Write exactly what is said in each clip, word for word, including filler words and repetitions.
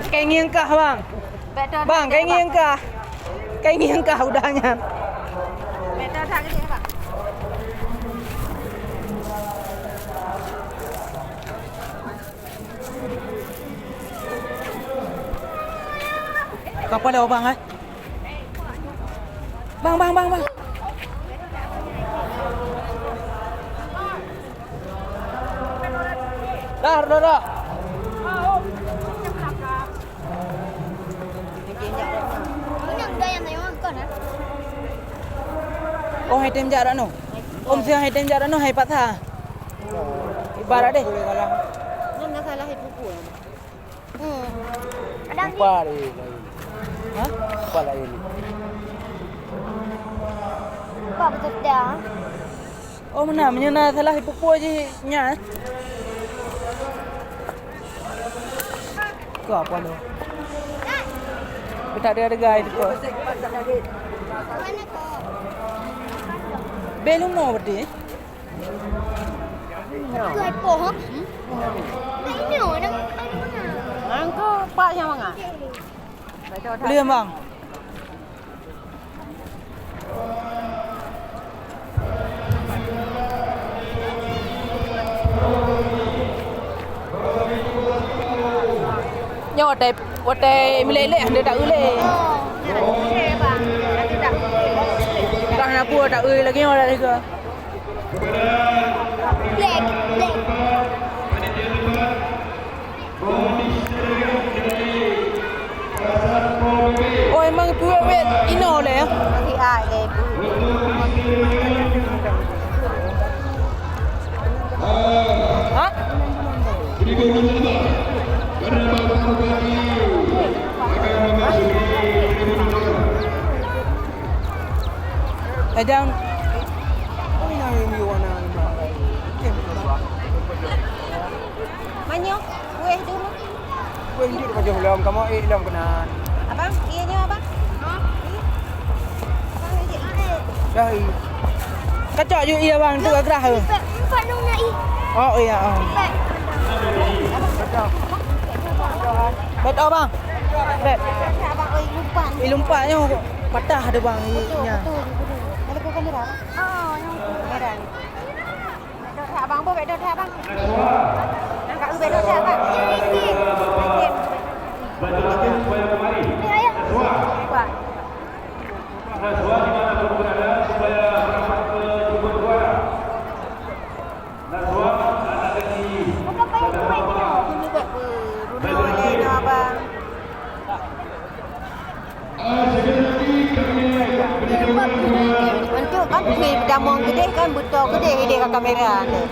Keu ngieng kah, Bang? Bang, keu ngieng kah? Keu ngieng kah udah nyan? Kapal lewat, Bang, eh? Bang, bang, bang, bang. Dah, dah, dah. Oh, hai tem jak dak nyoe. Om siang hai tem jak dak nyoe, hai paksa. Ibarat deh. Nyan na salah ibu-ibu. Hmm. Ada ni. Empat lain. Hah? Empat lain. Empat betul dah. Oh, meunan, meunyoe na salah ipupu jih nyan. Keu apa lo? Kita ada harga itu kok. Mana kau? Belum mau berarti. Kau ipoh, ha? Hmm? Kau ini orang mana? Angka pak yang mana? Boleh, Bang. Nyoe watèe, watèe milék-lék, hana taeu lé. Dah nyapu taeu lagèe nyoe dah ke. Black, black. Oh, emang peuet-peuet inoe lé, ya? Masih ai lé, Bu. Ha? Ejang. Manyok, kueh dulu. Kueh jeuet pajoh lom, kamoe ék lom keunan. Abang, ié nyoe, Abang. Abang, ié. Dah, ié. Kacok ju ié, Bang, tu agrah, eh. Empat, empat nong na ié. Oh, iya, oh. Empat. Bet, oh, Bang. Bet. Abang, oi, lumpan. Eh, lumpan nyoe patah tu, Bang, ié nya. Betul, betul, betul. Ada ke kamera? Oh, yang kamera. Bèk dot that abang, bèk dot that abang. Nang ka eu bèk dot that abang. Ni ayah. Kuat. Bukan payah kuat tu. Bunuh oleh no abang. Untuk kan, peutamong keudeh kan, beutôi keudeh idéh ka kamera tu.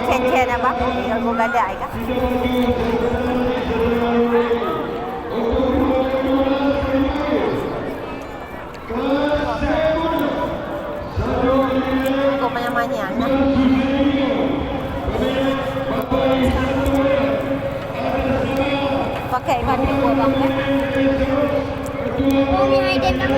Cen-cen apa? Yang gua gadai kan? Kok manyang-manyang, nah. Pakai baju kok, Bang, kan? Oh, ni idea kamu.